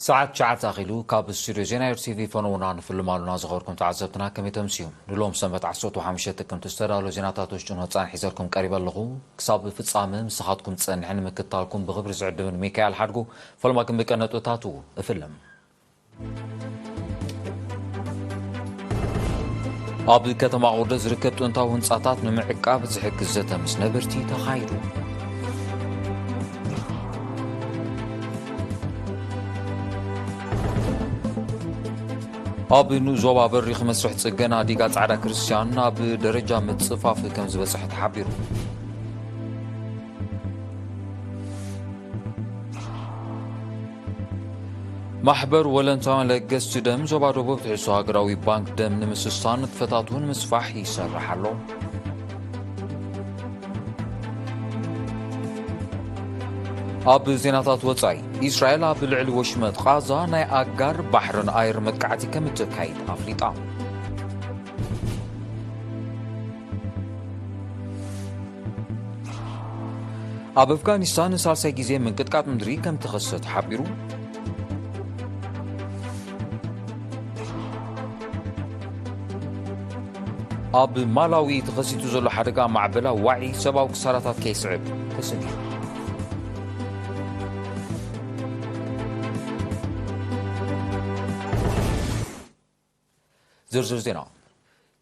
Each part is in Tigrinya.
ሰዓት ትሽዓተ ኣኺሉ። ካብ ስቱድዮ ዜና ኤር ቲ ቪ ፈነውና ንፍልም ኣሉና ዝኸበርኩም ተዓዘብትና ከመይ ተምስዩ? ንሎም ሰንበት ዓሰርተ ሓሙሽተ ጥቅምቲ ዝተዳለዉ ዜናታት ውሽጥን ወፃእን ሒዘልኩም ቀሪበ ኣለኹ። ክሳብ ፍጻመ ምሳኻትኩም ዝጸንሐ ንምክትታልኩም ብኽብሪ ዝዕድምን ሚካኤል ሓድጉ። ፈለማ ግን ብቀነጥብታቱ እፍልም። ኣብ ከተማ ቁርደ ዝርከብ ጥንታዊ ህንጻታት ንምዕቃብ ዝሕግዝ ዘተ ምስ ነበርቲ ተኻይዱ። ኣብ ንኡስ ዞባ በሪኽ መስርሕ ጽገና ዲጋ ጻዕዳ ክርስቲያን ኣብ ደረጃ ምጽፋፍ ከም ዝበጽሐ ተሓቢሩ። ማሕበር ወለንታውያን ለገስቲ ደም ዞባ ደቡብ ትሕዝቶ ሃገራዊ ባንክ ደም ንምስሳን ንጥፈታቱ ንምስፋሕ ይሰርሕ ኣሎ። ኣብ ዜናታት ወጻኢ፣ ኢስራኤል ኣብ ልዕሊ ወሽመጥ ቓዛ ናይ ኣጋር ባሕርን ኣየር መጥቃዕቲ ከም እተካይድ ኣፍሊጣ። ኣብ ኣፍጋኒስታን ንሳልሳይ ግዜ ምንቅጥቃጥ ምድሪ ከም ተኸሰተ ሓቢሩ። ኣብ ማላዊ ተኸሲቱ ዘሎ ሓደጋ ማዕበላ ዋዒ ሰብኣዊ ክሳራታት ከይስዕብ ተሰጊኡ። ዝርዝር ዜና።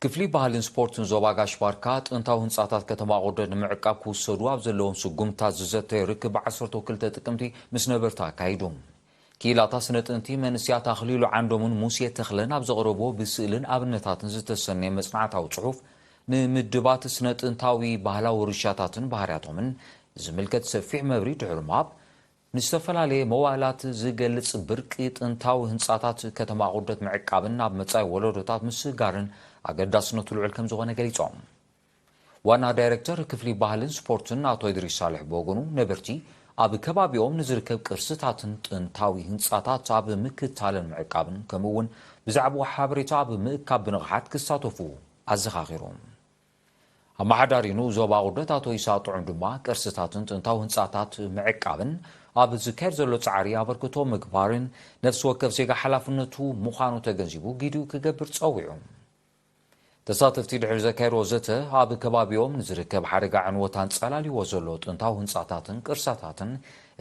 ክፍሊ ባህልን ስፖርትን ዞባ ጋሽ ባርካ ጥንታዊ ህንጻታት ከተማ ቁርደት ንምዕቃብ ክውሰዱ ኣብ ዘለዎም ስጉምታት ዝዘተየ ርክብ ዓሰርተ ክልተ ጥቅምቲ ምስ ነበርቲ ኣካይዱ። ክኢላታት ስነ ጥንቲ መንስያት ኣኽሊሉ ዓንዶምን ሙሴ ተኽለን ኣብ ዘቕረብዎ ብስእልን ኣብነታትን ዝተሰነየ መጽናዕታዊ ጽሑፍ፣ ንምድባት ስነ ጥንታዊ ባህላዊ ውርሻታትን ባህርያቶምን ዝምልከት ሰፊሕ መብርሂ ድሕሪ ምሃብ፣ ንዝተፈላለየ መዋእላት ዝገልጽ ብርቂ ጥንታዊ ህንጻታት ከተማ ቁርደት ምዕቃብን ናብ መጻኢ ወለዶታት ምስጋርን ኣገዳስነቱ ልዑል ከም ዝኾነ ገሊጾም። ዋና ዳይሬክተር ክፍሊ ባህልን ስፖርትን ኣቶ እድሪስ ሳልሕ ብወገኑ፣ ነበርቲ ኣብ ከባቢኦም ንዝርከብ ቅርስታትን ጥንታዊ ህንጻታት ኣብ ምክታልን ምዕቃብን፣ ከምኡ እውን ብዛዕባኡ ሓበሬታ ኣብ ምእካብ ብንቕሓት ክሳተፉ ኣዘኻኺሩ። ኣመሓዳሪ ንኡስ ዞባ ቁርደት ኣቶ ይስሃቅ ጥዑም ድማ፣ ቅርስታትን ጥንታዊ ህንጻታት ምዕቃብን ኣብ ዝካየድ ዘሎ ጻዕሪ ኣበርክቶ ምግባርን ነፍሲ ወከፍ ዜጋ ሓላፍነቱ ምዃኑ ተገንዚቡ፣ ግዲኡ ክገብር ጸዊዑ። ተሳተፍቲ ድሕሪ ዘካየድዎ ዘተ፣ ኣብ ከባቢኦም ንዝርከብ ሓደጋ ዕንወት ኣንጸላልይዎ ዘሎ ጥንታዊ ህንጻታትን ቅርሳታትን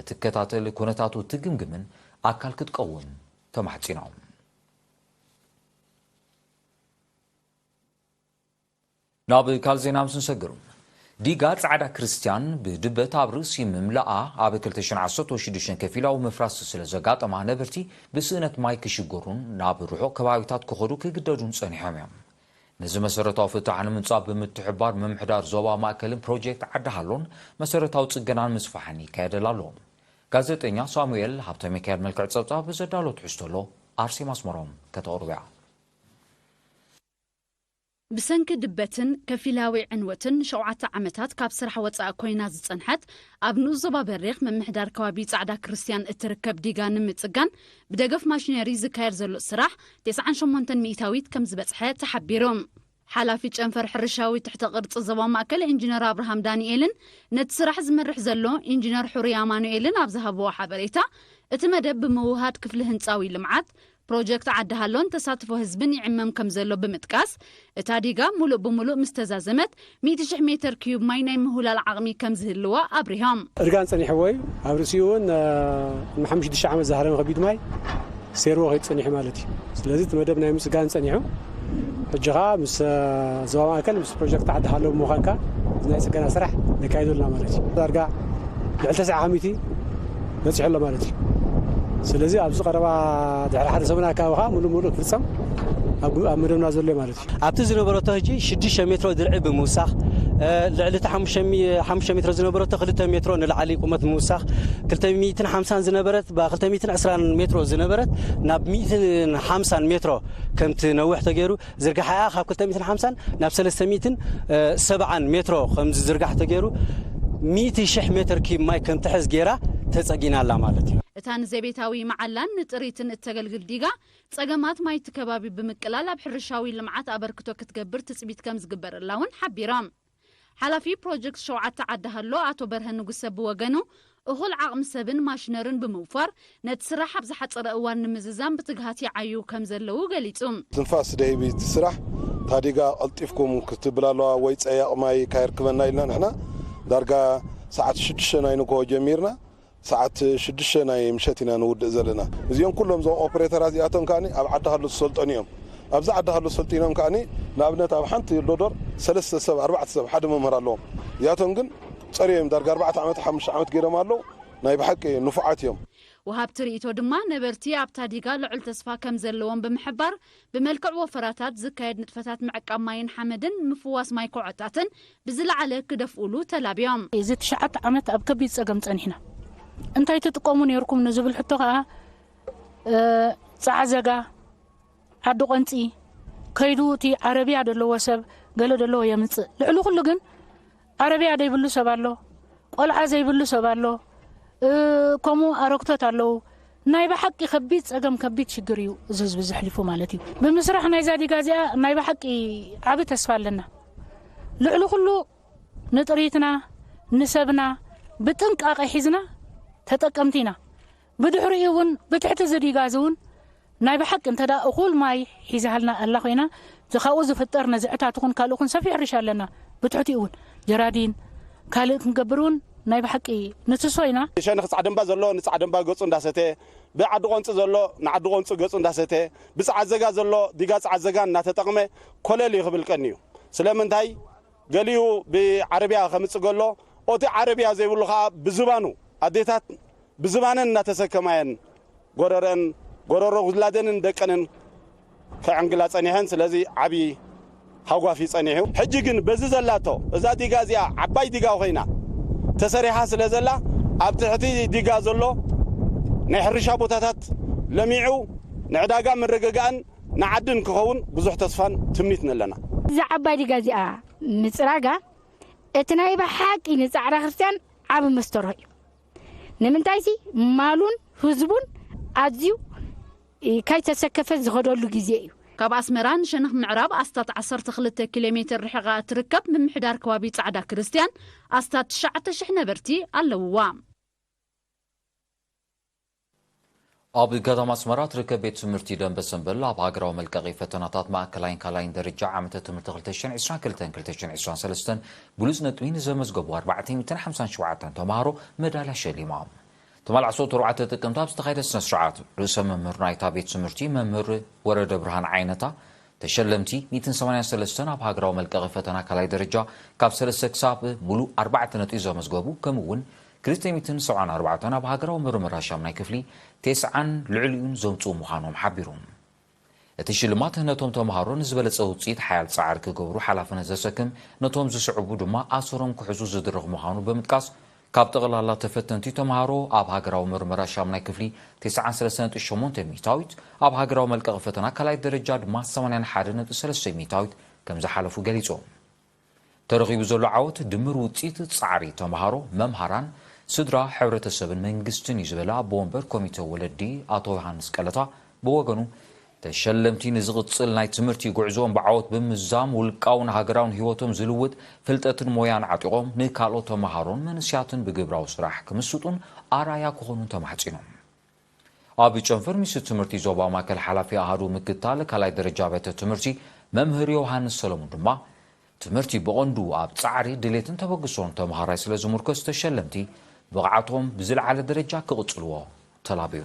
እትከታተል፣ ኩነታቱ እትግምግምን ኣካል ክትቀውም ተማሕጺኖም። ናብ ካልእ ዜና ምስ ንሰግር፣ ዲጋ ጻዕዳ ክርስቲያን ብድበት ኣብ ርእሲ ምምላኣ፣ ኣብ ክልተ ሽሕን ዓሰርተ ሽዱሽተን ከፊላዊ ምፍራስ ስለ ዘጋጠማ፣ ነበርቲ ብስእነት ማይ ክሽገሩን ናብ ርሑቕ ከባቢታት ክኸዱ ክግደዱን ጸኒሖም እዮም። ነዚ መሰረታዊ ፍታሕ ንምምጻእ ብምትሕብባር ምምሕዳር ዞባ ማእከልን ፕሮጀክት ዓዲ ሃሎን መሰረታዊ ጽገናን ምስፋሕን ይካየደል ኣሎ። ጋዜጠኛ ሳሙኤል ሃብተ ሚካኤል መልክዕ ጸብጻብ ዘዳሎ ትሕዝቶ ኣሎ፣ ኣርሴማ ኣስመሮም ከተቕርቦ እያ። ብሰንኪ ድበትን ከፊላዊ ዕንወትን ንሸውዓተ ዓመታት ካብ ስራሕ ወጻኢ ኮይና ዝጸንሐት ኣብ ንኡስ ዞባ በሪኽ ምምሕዳር ከባቢ ጻዕዳ ክርስትያን እትርከብ ዲጋ ንምጽጋን ብደገፍ ማሽነሪ ዝካየድ ዘሎ ስራሕ ተስዓን ሸሞንተን ሚእታዊት ከም ዝበጽሐ ተሓቢሩ። ሓላፊ ጨንፈር ሕርሻዊ ትሕተ ቅርጺ ዞባ ማእከል ኢንጂነር ኣብርሃም ዳንኤልን ነቲ ስራሕ ዝመርሕ ዘሎ ኢንጂነር ሕሩይ ኣማኑኤልን ኣብ ዝሃብዎ ሓበሬታ፣ እቲ መደብ ብምውህሃድ ክፍሊ ህንጻዊ ልምዓት፣ ፕሮጀክት ዓዲ ሃሎን ተሳትፎ ህዝብን ይዕመም ከም ዘሎ ብምጥቃስ፣ እታ ዲጋ ሙሉእ ብሙሉእ ምስ ተዛዘመት፣ ሚእቲ ሽሕ ሜትር ኪዩብ ማይ ናይ ምህውላል ዓቕሚ ከም ዝህልዋ ኣብሪሆም። እርጋን ጸኒሕዎ እዩ። ኣብ ርእሲኡ እውን፣ እ፣ ንሓሙሽተ ሽሕ ዓመት ዝሃረመ ከቢድ ማይ ሴርዎ ከይዱ ጸኒሑ ማለት እዩ። ስለዚ እቲ መደብ ናይ ምጽጋን ጸኒሑ፣ ሕጂ ኸኣ ምስ፣ እ፣ ዞባ ማእከል ምስ ፕሮጀክት ዓዲ ሃሎ ብምዃንካ ናይ ጽገና ስራሕ ነካይዶ ኣለና ማለት እዩ። ዳርጋ ልዕሊ ተስዓ ሚእቲ በጺሑ ኣሎ ማለት እዩ። ስለዚ ኣብዚ ቀረባ ድሕሪ ሓደ ሰሙን ኣካባቢ ኸኣ ሙሉእ ሙሉእ ክፍጸም ኣብ፣ ኣብ መደብና ዘሎ እዩ ማለት እዩ። ኣብቲ ዝነበረቶ ሕጂ ሽዱሽተ ሜትሮ ድርዒ ብምውሳኽ፣ እ፣ ልዕሊ እቲ ሓሙሽተ ሚ-፣ ሓሙሽተ ሜትሮ ዝነበረቶ ክልተ ሜትሮ ንላዕሊ ቁመት ብምውሳኽ፣ ክልተ ሚእትን ሓምሳን ዝነበረት፣ ብ ክልተ ሚእትን ዕስራን ሜትሮ ዝነበረት ናብ ሚእትን ሓምሳን ሜትሮ ከም ትነውሕ ተገይሩ፣ ዝርጋሐኣ ካብ ክልተ ሚእትን ሓምሳን ናብ ሰለስተ ሚእትን ሰብዓን ሜትሮ ከም ዝዝርጋሕ ተገይሩ፣ ሚእቲ ሽሕ ሜትር ኪብ ማይ ከም ትሕዝ ገይራ ተጸጊና ኣላ ማለት እዩ። እታ ንዘቤታዊ መዓላን ንጥሪትን እተገልግል ዲጋ፣ ጸገማት ማይ እቲ ከባቢ ብምቅላል ኣብ ሕርሻዊ ልምዓት ኣበርክቶ ክትገብር ትጽቢት ከም ዝግበረላ እውን ሓቢሮም። ሓላፊ ፕሮጀክት ሸውዓተ ዓዲ ሃሎ ኣቶ በርሀ ንጉሰ ብወገኑ፣ እኹል ዓቕሚ ሰብን ማሽነርን ብምውፋር ነቲ ስራሕ ኣብ ዝሓጸረ እዋን ንምዝዛም ብትግሃት ይዓዩ ከም ዘለዉ ገሊጹ። ትንፋስ ደሂቢ እቲ ስራሕ፣ ታዲጋ ቀልጢፍኩም ክትብል ኣለዋ ወይ ጸያቕ ማይ ካየርክበና ኢልና ንሕና ዳርጋ ሰዓት ሽዱሽተ ናይ ንግሆ ጀሚርና ሰዓት ሽዱሽተ ናይ ምሸት ኢና ንውድእ ዘለና። እዚኦም ኩሎም እዞም ኦፕሬተራት እዚኣቶም ከኣ ኣብ ዓዲ ሃሎ ዝሰልጠኑ እዮም። ኣብዚ ዓዲ ሃሎ ሰልጢኖም ከኣ ንኣብነት ኣብ ሓንቲ ሎደር ሰለስተ ሰብ ኣርባዕተ ሰብ ሓደ መምህር ኣለዎም። እዚኣቶም ግን ጸርዮም ዳርጋ ኣርባዕተ ዓመት ሓሙሽተ ዓመት ገይሮም ኣለዉ። ናይ ብሓቂ ንፉዓት እዮም። ወሃብቲ ርእይቶ ድማ ነበርቲ ኣብታ ዲጋ ልዑል ተስፋ ከም ዘለዎም ብምሕባር፣ ብመልክዕ ወፈራታት ዝካየድ ንጥፈታት ምዕቃብ ማይን ሓመድን ምፍዋስ ማይ ኮዖታትን ብዝለዓለ ክደፍኡሉ ተላብዮም። እዚ ትሽዓተ ዓመት ኣብ ከቢድ ጸገም ጸኒሕና። እንታይ ትጥቀሙ ነይርኩም ንዝብል ሕቶ ከኣ፣ እ፣ ጸዓዘጋ፣ ዓዲ ቆንጺ፣ ከይዱ እቲ ዓረብያ ዘለዎ ሰብ ገለ ዘለዎ የምጽእ። ልዕሊ ኩሉ ግን ዓረብያ ዘይብሉ ሰብ ኣሎ፣ ቆልዓ ዘይብሉ ሰብ ኣሎ፣ እ፣ ከምኡ ኣረግቶት ኣለዉ። ናይ ብሓቂ ከቢድ ጸገም፣ ከቢድ ሽግር እዩ እዚ ህዝቢ ዘሕሊፉ ማለት እዩ። ብምስራሕ ናይዛ ዲጋ እዚኣ ናይ ብሓቂ ዓቢ ተስፋ ኣለና። ልዕሊ ኩሉ ንጥሪትና፣ ንሰብና ብጥንቃቐ ሒዝና ተጠቀምቲ ኢና። ብድሕሪኡ እውን ብትሕቲ እዚ ዲጋ እዚ እውን ናይ ብሓቂ እንተ ደኣ እኹል ማይ ሒዛሃልና ኣላ ኮይና፣ እዚ ካብኡ ዝፍጠር ነዝዕታት ይኹን ካልእ ይኹን ሰፊሕ ሕርሻ ኣለና። ብትሕቲኡ እውን ጀራዲን ካልእ ክንገብር እውን ናይ ብሓቂ ንትስፎ ኢና። ሸነኽ ጻዕደምባ ዘሎ ንጻዕደምባ ገጹ እንዳሰተ፣ ብዓዲ ቆንጺ ዘሎ ንዓዲ ቆንጺ ገጹ እንዳሰተ፣ ብጸዓት ዘጋ ዘሎ ዲጋ ጸዓት ዘጋ እናተጠቕመ ኮለል እዩ ክብል ቀንዩ። ስለምንታይ? ገሊኡ ብዓረብያ ከምጽእ ከሎ፣ ኦቲ ዓረብያ ዘይብሉ ኸኣ ብዝባኑ፣ ኣዴታት ብዝባነን እናተሰከማየን ጎረረን፣ ጎረሮ ውላደንን ደቀንን ከዕንግላ ጸኒሐን። ስለዚ ዓቢ ሃጓፍ እዩ ጸኒሑ። ሕጂ ግን በዚ ዘላቶ እዛ ዲጋ እዚኣ ዓባይ ዲጋ ኮይና ተሰሪሓ ስለ ዘላ፣ ኣብ ትሕቲ ዲጋ ዘሎ ናይ ሕርሻ ቦታታት ለሚዑ ንዕዳጋ ምርግጋእን ንዓድን ክኸውን ብዙሕ ተስፋን ትምኒትን ኣለና። እዛ ዓባይ ዲጋ እዚኣ ምጽራጋ እቲ ናይ ብሓቂ ንጻዕዳ ክርስትያን ዓቢ መስተርሆ እዩ። ንምንታይሲ ማሉን ህዝቡን ኣዝዩ ከይተሰከፈ ዝኸደሉ ግዜ እዩ። ካብ ኣስመራ ንሸነኽ ምዕራብ ኣስታት ዓሰርተ ክልተ ኪሎ ሜትር ርሒቓ እትርከብ ምምሕዳር ከባቢ ጻዕዳ ክርስትያን ኣስታት ትሽዓተ ሽሕ ነበርቲ ኣለውዋ። ኣብ ከተማ ኣስመራ ትርከብ ቤት ትምህርቲ ደንበ ሰንበል ኣብ ሃገራዊ መልቀቒ ፈተናታት ማእከላይን ካልኣይን ደረጃ ዓመተ ትምህርቲ ክልተ ሽሕን ዕስራን ክልተን ክልተ ሽሕን ዕስራን ሰለስተን ብሉጽ ነጥቢ ንዘመዝገቡ ኣርባዕተ ሚእትን ሓምሳን ሸውዓተን ተምሃሮ መዳልያ ሸሊማ። ትማል ዓሰርተ ኣርባዕተ ጥቅምቲ ኣብ ዝተኻየደ ስነ ስርዓት፣ ርእሰ መምህር ናይታ ቤት ትምህርቲ መምህር ወረደ ብርሃን ዓይነታ፣ ተሸለምቲ ሚእትን ሰማንያን ሰለስተን ኣብ ሃገራዊ መልቀቒ ፈተና ካልኣይ ደረጃ ካብ ሰለስተ ክሳብ ሙሉእ ኣርባዕተ ነጥቢ ዘመዝገቡ፣ ከምኡ እውን ክልተ ሚእትን ሰብዓን ኣርባዕተን ኣብ ሃገራዊ ምርመራ ሻምናይ ክፍሊ ተስዓን ልዕሊኡን ዘምጽኡ ምዃኖም ሓቢሩ። እቲ ሽልማት ነቶም ተምሃሮ ንዝበለጸ ውጽኢት ሓያል ጻዕሪ ክገብሩ ሓላፍነት ዘሰክም፣ ነቶም ዝስዕቡ ድማ ኣሰሮም ክሕዙ ዝድርኽ ምዃኑ ብምጥቃስ፣ ካብ ጠቕላላ ተፈተንቲ ተምሃሮ ኣብ ሃገራዊ ምርመራ ሻምናይ ክፍሊ ተስዓን ሰለስተን ነጥቢ ሸሞንተ ሚእታዊት፣ ኣብ ሃገራዊ መልቀቒ ፈተና ካልኣይ ደረጃ ድማ ሰማንያን ሓደን ነጥቢ ሰለስተ ሚእታዊት ከም ዝሓለፉ ገሊጾም። ተረኺቡ ዘሎ ዓወት ድምር ውጽኢት ጻዕሪ ተምሃሮ፣ መምሃራን፣ ስድራ፣ ሕብረተሰብን መንግስትን እዩ ዝበለ ኣቦ ወንበር ኮሚተ ወለዲ ኣቶ ዮሃንስ ቀለታ ብወገኑ፣ ተሸለምቲ ንዝቕጽል ናይ ትምህርቲ ጉዕዞኦም ብዓወት ብምዝዛም ውልቃውን ሃገራውን ህይወቶም ዝልውጥ ፍልጠትን ሞያን ዓጢቖም ንካልኦት ተምሃሮን መንእሰያትን ብግብራዊ ስራሕ ክምስጡን ኣርኣያ ክኾኑን ተማሕጺኖም። ኣብ ጨንፈር ሚኒስትሪ ትምህርቲ ዞባ ማእከል ሓላፊ ኣሃዱ ምክታል ካልኣይ ደረጃ ኣብያተ ትምህርቲ መምህር ዮሃንስ ሰለሙን ድማ፣ ትምህርቲ ብቐንዱ ኣብ ጻዕሪ፣ ድሌትን ተበግሶን ተምሃራይ ስለ ዝምርኮስ፣ ተሸለምቲ ብቕዓቶም ብዝለዓለ ደረጃ ክቕጽልዎ ተላብዩ።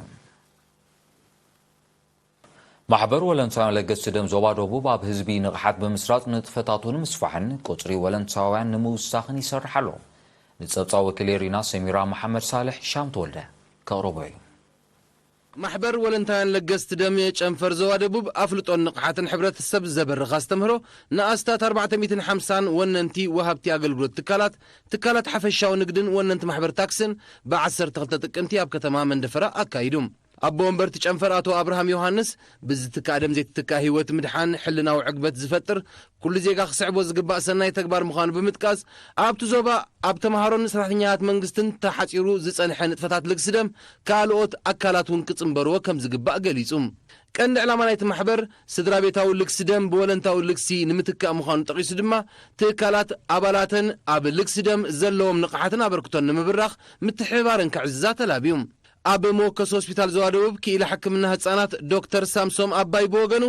ማሕበር ወለንታውያን ለገስቲ ደም ዞባ ደቡብ ኣብ ህዝቢ ንቕሓት ብምስራጽ ንጥፈታቱ ንምስፋሕን ቁጽሪ ወለንታውያን ንምውሳኽን ይሰርሕ ኣሎ። ንጸብጻብ ወኪል ኤሪና ሰሚራ መሓመድ ሳልሕ ሻም ተወልደ ከቕርቦ እዩ። ማሕበር ወለንታውያን ለገስቲ ደም ጨንፈር ዞባ ደቡብ ኣፍልጦን ንቕሓትን ሕብረተሰብ ዘበርኽ ኣስተምህሮ ንኣስታት ኣርባዕተ ሚእትን ሓምሳን ወነንቲ ወሃብቲ ኣገልግሎት ትካላት፣ ትካላት ሓፈሻዊ ንግድን ወነንቲ ማሕበር ታክስን ብዓሰርተ ክልተ ጥቅምቲ ኣብ ከተማ መንደፈራ ኣካይዱ። ኣቦ ወንበርቲ ጨንፈር ኣቶ ኣብርሃም ዮሃንስ፣ ብዝትካእ ደም ዘይትትካእ ህይወት ምድሓን ሕልናዊ ዕግበት ዝፈጥር፣ ኩሉ ዜጋ ክስዕቦ ዝግባእ ሰናይ ተግባር ምዃኑ ብምጥቃስ፣ ኣብቲ ዞባ ኣብ ተምሃሮን ሰራሕተኛታት መንግስትን ተሓጺሩ ዝጸንሐ ንጥፈታት ልግሲ ደም ካልኦት ኣካላት እውን ክጽንበርዎ ከም ዝግባእ ገሊጹ። ቀንዲ ዕላማ ናይቲ ማሕበር ስድራ ቤታዊ ልግሲ ደም ብወለንታዊ ልግሲ ንምትካእ ምዃኑ ጠቒሱ ድማ፣ ትካላት ኣባላተን ኣብ ልግሲ ደም ዘለዎም ንቕሓትን ኣበርክቶን ንምብራኽ ምትሕብባረን ከዕዝዛ ተላብዩ። ኣብ መወከሲ ሆስፒታል ዞባ ደቡብ ክኢላ ሕክምና ህጻናት ዶክተር ሳምሶም ኣባይ ብወገኑ፣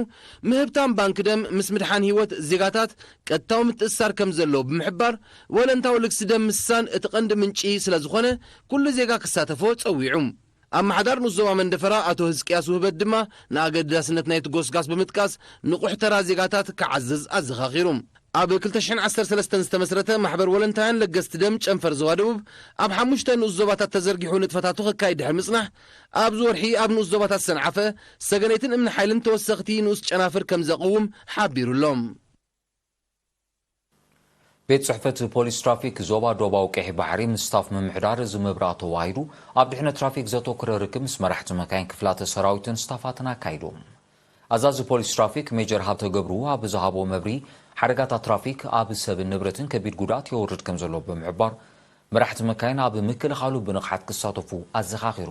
ምህብታም ባንክ ደም ምስ ምድሓን ህይወት ዜጋታት ቀጥታዊ ምትእስሳር ከም ዘለዎ ብምሕባር፣ ወለንታዊ ልግሲ ደም ምስሳን እቲ ቀንዲ ምንጪ ስለ ዝኾነ፣ ኩሉ ዜጋ ክሳተፎ ጸዊዑ። ኣመሓዳር ንኡስ ዞባ መንደፈራ ኣቶ ህዝቅያስ ውህበት ድማ፣ ንኣገዳስነት ናይቲ ጎስጋስ ብምጥቃስ፣ ንቑሕ ተራ ዜጋታት ክዓዝዝ ኣዘኻኺሩ። ኣብ ክልተ ሽሕን ዓሰርተ ሰለስተን ዝተመስረተ ማሕበር ወለንታውያን ለገስቲ ደም ጨንፈር ዞባ ደቡብ፣ ኣብ ሓሙሽተ ንኡስ ዞባታት ተዘርጊሑ ንጥፈታቱ ከካይድ ድሕሪ ምጽናሕ፣ ኣብዚ ወርሒ ኣብ ንኡስ ዞባታት ሰንዓፈ፣ ሰገነይትን እምኒ ሓይልን ተወሰኽቲ ንኡስ ጨናፍር ከም ዘቕውም ሓቢሩ ኣሎ። ቤት ጽሕፈት ፖሊስ ትራፊክ ዞባ ዶባዊ ቀይሕ ባሕሪ ምስ ስታፍ ምምሕዳር እዚ ምብራቕ ተዋሂዱ ኣብ ድሕነት ትራፊክ ዘተኩረ ርክብ ምስ መራሕቲ መካይን ክፍላተ ሰራዊትን ስታፋትን ኣካይዱ። ኣዛዚ ፖሊስ ትራፊክ ሜጀር ሃብተ ገብሩ ኣብ ዝሃቦ መብሪ፣ ሓደጋታት ትራፊክ ኣብ ሰብን ንብረትን ከቢድ ጉድኣት የውርድ ከም ዘሎ ብምሕባር፣ መራሕቲ መካይን ኣብ ምክልኻሉ ብንቕሓት ክሳተፉ ኣዘኻኺሩ።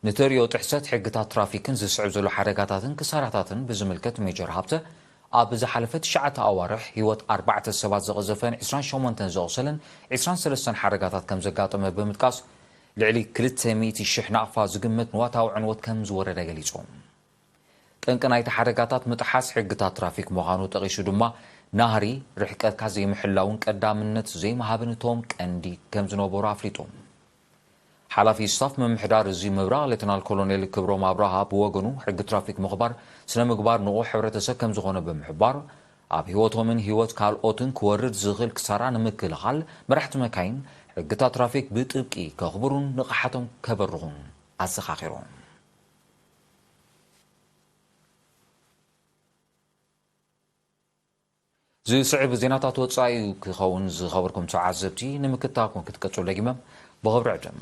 ንተርእዮ ጥሕሰት ሕግታት ትራፊክን ዝስዕብ ዘሎ ሓደጋታትን ክሳራታትን ብዝምልከት ሜጀር ሃብተ፣ ኣብ ዝሓለፈ ትሽዓተ ኣዋርሕ ህይወት ኣርባዕተ ሰባት ዘቐዘፈን ዕስራን ሸሞንተን ዘቑሰለን ዕስራን ሰለስተን ሓደጋታት ከም ዘጋጠመ ብምጥቃስ፣ ልዕሊ ክልተ ሚእቲ ሽሕ ናቕፋ ዝግመት ንዋታዊ ዕንወት ከም ዝወረደ ገሊጹ። ጠንቂ ናይቲ ሓደጋታት ምጥሓስ ሕግታት ትራፊክ ምዃኑ ጠቒሱ ድማ፣ ናህሪ ርሕቀትካ ዘይምሕላውን ቀዳምነት ዘይምሃብን እቶም ቀንዲ ከም ዝነበሩ ኣፍሊጡ። ሓላፊ ስታፍ ምምሕዳር እዚ ምብራቕ ሌተናል ኮሎኔል ክብሮም ኣብርሃ ብወገኑ፣ ሕጊ ትራፊክ ምኽባር ስነ ምግባር ንቑሕ ሕብረተሰብ ከም ዝኾነ ብምሕባር፣ ኣብ ህይወቶምን ህይወት ካልኦትን ክወርድ ዝኽእል ክሳራ ንምክልኻል፣ መራሕቲ መካይን ሕግታት ትራፊክ ብጥብቂ ከኽብሩን ንቕሓቶም ከበርኹን ኣዘኻኺሩ። ዝስዕብ ዜናታት ወጻኢ ክኸውን፣ ዝኸበርኩም ተዓዘብቲ፣ ንምክትታልኩም ክትቀጽሉ ደጊመ ብኽብሪ ዕድም።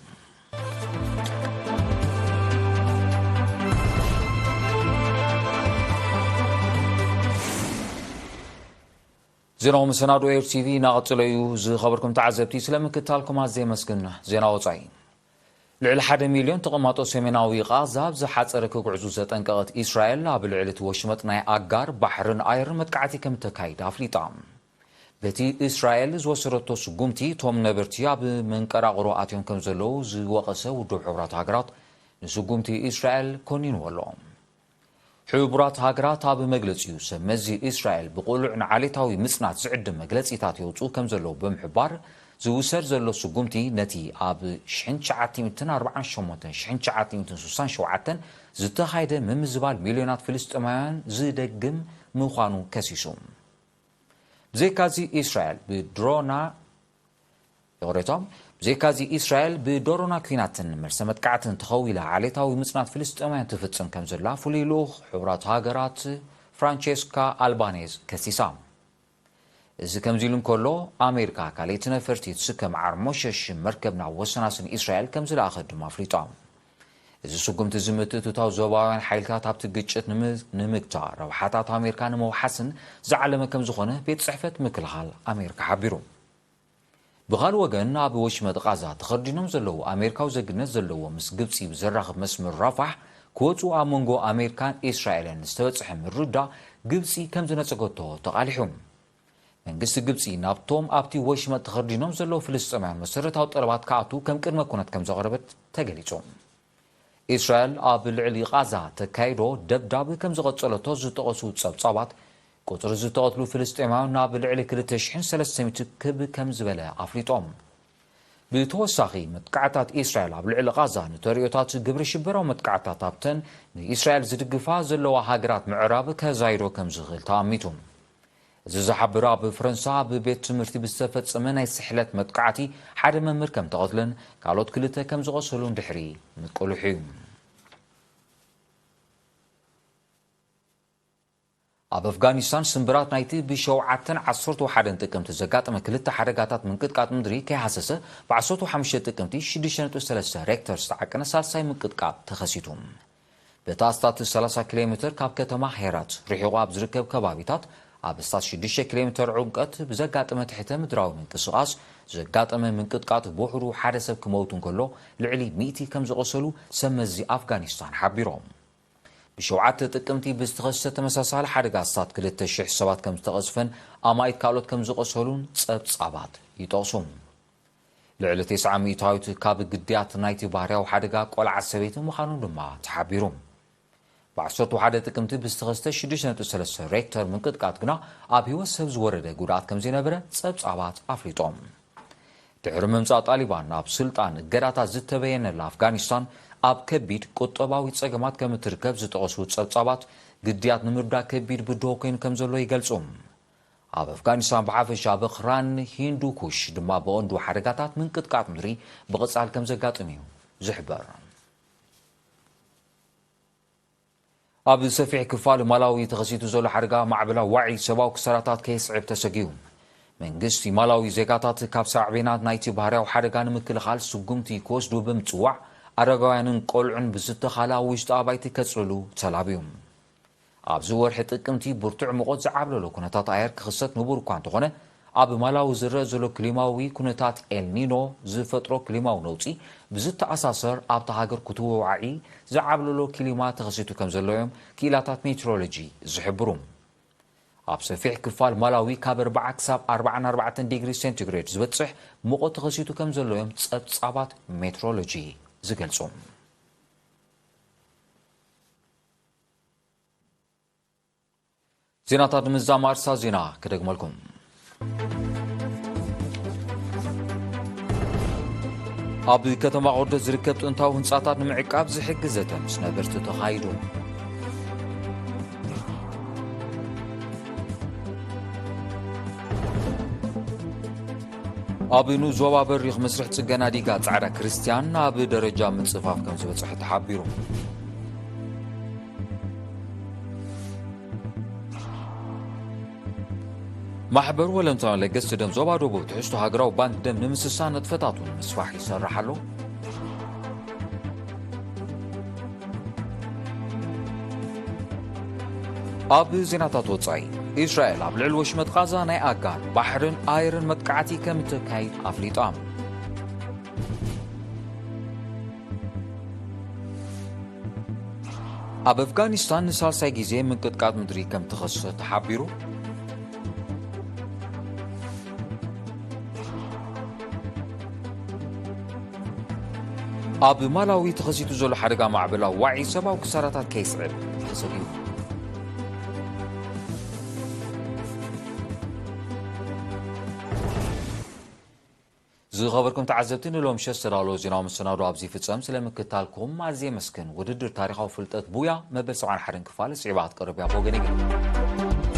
ዜናዊ መሰናዶ ኤር ቲቪ እናቐጸለ እዩ። ዝኸበርኩም ተዓዘብቲ፣ ስለ ምክትታልኩም ኣዝየ የመስግን። ዜና ወጻኢ። ልዕሊ ሓደ ሚልዮን ተቐማጦ ሰሜናዊ ቓዛ ኣብ ዝሓጸረ ክጉዕዙ ዘጠንቀቐት እስራኤል፣ ኣብ ልዕሊ እቲ ወሽመጥ ናይ ኣጋር ባሕርን ኣየርን መጥቃዕቲ ከም እተካይድ ኣፍሊጣ። በቲ እስራኤል ዝወሰደቶ ስጉምቲ፣ እቶም ነበርቲ ኣብ መንቀራቕሮ ኣትዮም ከም ዘለዉ ዝወቐሰ ውድብ ሕቡራት ሃገራት፣ ንስጉምቲ እስራኤል ኮኒንዎ ኣሎ። ሕቡራት ሃገራት ኣብ መግለጺኡ፣ ሰብ መዚ እስራኤል ብቕሉዕ ንዓሌታዊ ምጽናት ዝዕድም መግለጺታት የውጽኡ ከም ዘለዉ ብምሕባር፣ ዝውሰድ ዘሎ ስጉምቲ ነቲ ኣብ ሽሕን ትሽዓተ ሚእትን ኣርባዓን ሸሞንተን ሽሕን ትሽዓተ ሚእትን ስሳን ሸውዓተን ዝተኻየደ ምምዝባል ሚልዮናት ፍልስጤማውያን ዝደግም ምዃኑ ከሲሱ። ብዘይካዚ እስራኤል ብድሮና ይቕሬታ። ብዘይካዚ፣ እስራኤል ብድሮና ኲናትን መልሰ መጥቃዕትን ተኸዊላ ዓሌታዊ ምጽናት ፍልስጤማውያን ትፍጽም ከም ዘላ ፍሉይ ልኡኽ ሕቡራት ሃገራት ፍራንቸስካ ኣልባኔዝ ከሲሳ። እዚ ከምዚ ኢሉ እንከሎ፣ ኣሜሪካ ካልኣይቲ ነፈርቲ ትስከም ዓርሞሸሽ መርከብ ናብ ወሰናስን እስራኤል ከም ዝለኣኸት ድማ ኣፍሊጣ። እዚ ስጉምቲ እዚ ምትእትታው ዞባውያን ሓይልታት ኣብቲ ግጭት ንምግታእ ረብሓታት ኣሜሪካ ንምውሓስን ዝዓለመ ከም ዝኾነ ቤት ጽሕፈት ምክልኻል ኣሜሪካ ሓቢሩ። ብኻልእ ወገን፣ ኣብ ወሽመጥ ቓዛ ተኸርዲኖም ዘለዉ ኣሜሪካዊ ዜግነት ዘለዎም ምስ ግብጺ ብዘራኽብ መስመር ራፋሕ ክወጹ ኣብ መንጎ ኣሜሪካን እስራኤልን ዝተበጽሐ ምርድዳእ ግብጺ ከም ዝነጸገቶ ተቓሊሑ። መንግስቲ ግብጺ ናብቶም ኣብቲ ወሽመጥ ተኸርዲኖም ዘለዉ ፍልስጤማውያን መሰረታዊ ጠለባት ክኣቱ ከም ቅድመ ኩነት ከም ዘቕረበት ተገሊጹ። እስራኤል ኣብ ልዕሊ ቓዛ ተካይዶ ደብዳብ ከም ዝቐጸለቶ ዝጠቐሱ ጸብጻባት፣ ቁጽሪ ዝተቐትሉ ፍልስጤማውያን ናብ ልዕሊ ክልተ ሽሕን ሰለስተ ሚእትን ክብ ከም ዝበለ ኣፍሊጦም። ብተወሳኺ፣ መጥቃዕታት እስራኤል ኣብ ልዕሊ ቓዛ ንተርእዮታት ግብረ ሽበራዊ መጥቃዕታት ኣብተን ንእስራኤል ዝድግፋ ዘለዋ ሃገራት ምዕራብ ከዛይዶ ከም ዝኽእል ተኣሚቱ። እዚ ዝሓብር ኣብ ፈረንሳ ኣብ ቤት ትምህርቲ ብዝተፈጸመ ናይ ስሕለት መጥቃዕቲ ሓደ መምህር ከም ተቐትለን ካልኦት ክልተ ከም ዝቖሰሉን ድሕሪ ምቅልሑ እዩ። ኣብ ኣፍጋኒስታን ስምብራት ናይቲ ብሸውዓተን ዓሰርተ ሓደን ጥቅምቲ ዘጋጠመ ክልተ ሓደጋታት ምንቅጥቃጥ ምድሪ ከይሃሰሰ፣ ብዓሰርተ ሓሙሽተ ጥቅምቲ ሽዱሽተ ነጥቢ ሰለስተ ሬክተር ዝተዓቀነ ሳልሳይ ምንቅጥቃጥ ተኸሲቱ። በቲ ኣስታት ሰላሳ ኪሎ ሜተር ካብ ከተማ ሄራት ርሒቑ ኣብ ዝርከብ ከባቢታት፣ ኣብ ኣስታት ሽዱሽተ ኪሎ ሜተር ዕምቀት ብዘጋጠመ ትሕተ ምድራዊ ምንቅስቓስ ዘጋጠመ ምንቅጥቃጥ ብውሕዱ ሓደ ሰብ ክመውት እንከሎ፣ ልዕሊ ሚእቲ ከም ዝቖሰሉ ሰብ መዚ ኣፍጋኒስታን ሓቢሮም። ብሸውዓተ ጥቅምቲ ብዝተኸሰተ ተመሳሳሊ ሓደጋ ኣስታት ክልተ ሽሕ ሰባት ከም ዝተቐዝፈን ኣማኢት ካልኦት ከም ዝቖሰሉን ጸብጻባት ይጠቕሱ። ልዕሊ ተስዓ ሚእታዊት ካብ ግድያት ናይቲ ባህርያዊ ሓደጋ ቆልዓ ሰበይቲ ምዃኑ ድማ ተሓቢሩ። ብ ዓሰርተ ሓደ ጥቅምቲ ብዝተኸስተ ሽዱሽተ ነጥቢ ሰለስተ ሬክተር ምንቅጥቃጥ ግና ኣብ ህይወት ሰብ ዝወረደ ጉድኣት ከም ዘይነበረ ጸብጻባት ኣፍሊጦም። ድሕሪ ምምጻእ ጣሊባን ናብ ስልጣን፣ እገዳታት ዝተበየነላ ኣፍጋኒስታን ኣብ ከቢድ ቁጠባዊ ጸገማት ከም እትርከብ ዝጠቐሱ ጸብጻባት፣ ግድያት ንምርዳእ ከቢድ ብድሆ ኮይኑ ከም ዘሎ ይገልጹ። ኣብ ኣፍጋኒስታን ብሓፈሻ፣ ኣብ ኽራን ሂንዱ ኩሽ ድማ ብቐንዱ ሓደጋታት ምንቅጥቃጥ ምድሪ ብቐጻሊ ከም ዘጋጥም እዩ ዝሕበር። ኣብ ሰፊሕ ክፋል ማላዊ ተኸሲቱ ዘሎ ሓደጋ ማዕበላዊ ዋዒ ሰብኣዊ ክሳራታት ከየስዕብ ተሰጊኡ። መንግስቲ ማላዊ ዜጋታት ካብ ሳዕቤናት ናይቲ ባህርያዊ ሓደጋ ንምክልኻል ስጉምቲ ክወስዱ ብምጽዋዕ፣ ኣረጋውያንን ቆልዑን ብዝተኻላ ውሽጢ ኣባይቲ ከጽልሉ ተላብዩ። ኣብዚ ወርሒ ጥቅምቲ ብርቱዕ ሙቐት ዝዓብለሎ ኩነታት ኣየር ክኽሰት ንቡር እኳ እንተኾነ፣ ኣብ ማላዊ ዝረአ ዘሎ ክሊማዊ ኩነታት ኤልኒኖ ዝፈጥሮ ክሊማዊ ነውጺ ብዝተኣሳሰር፣ ኣብታ ሃገር ክትወዓዒ ዝዓብለሎ ክሊማ ተኸሲቱ ከም ዘሎ እዮም ክኢላታት ሜትሮሎጂ ዝሕብሩ። ኣብ ሰፊሕ ክፋል ማላዊ ካብ ኣርብዓ ክሳብ ኣርባዓን ኣርባዕተን ዲግሪ ሴንቲግሬድ ዝበጽሕ ሙቐት ተኸሲቱ ከም ዘሎ እዮም ጸብጻባት ሜትሮሎጂ ዝገልጹ። ዜናታት ንምዝዛም ኣርእስታት ዜና ክደግመልኩም። ኣብ ከተማ ኦርደት ዝርከብ ጥንታዊ ህንጻታት ንምዕቃብ ዝሕግዝ ዘተ ምስ ነበርቲ ተኻይዱ። ኣብ ንኡስ ዞባ በሪኽ መስርሕ ጽገና ዲጋ ጻዕዳ ክርስቲያን ኣብ ደረጃ ምጽፋፍ ከም ዝበጽሐ ተሓቢሩ። ማሕበር ወለንታዊ ለገስቲ ደም ዞባ ደቡብ ትሕዝቶ ሃገራዊ ባንክ ደም ንምስሳን ንጥፈታቱ ንምስፋሕ ይሰርሕ ኣሎ። ኣብ ዜናታት ወጻኢ፣ እስራኤል ኣብ ልዕሊ ወሽመጥ ቓዛ ናይ ኣጋር ባሕርን ኣየርን መጥቃዕቲ ከም እተካይድ ኣፍሊጣ። ኣብ ኣፍጋኒስታን ንሳልሳይ ግዜ ምንቅጥቃጥ ምድሪ ከም ተኸስተ ተሓቢሩ። ኣብ ማላዊ ተኸሲቱ ዘሎ ሓደጋ ማዕበላዊ ዋዒ ሰብኣዊ ክሳራታት ከይስዕብ ተሰጊኡ። ዝኸበርኩም ተዓዘብቲ፣ ንሎም ሸስተ ዳሎ ዜናዊ መሰናዶ ኣብዚ ፍጸም። ስለ ምክታልኩም ኣዝየ መስክን። ውድድር ታሪኻዊ ፍልጠት ቡያ መበል ሰብዓን ሓደን ክፋል ስዒባ ክትቀርብ እያ ብወገነይ ግን።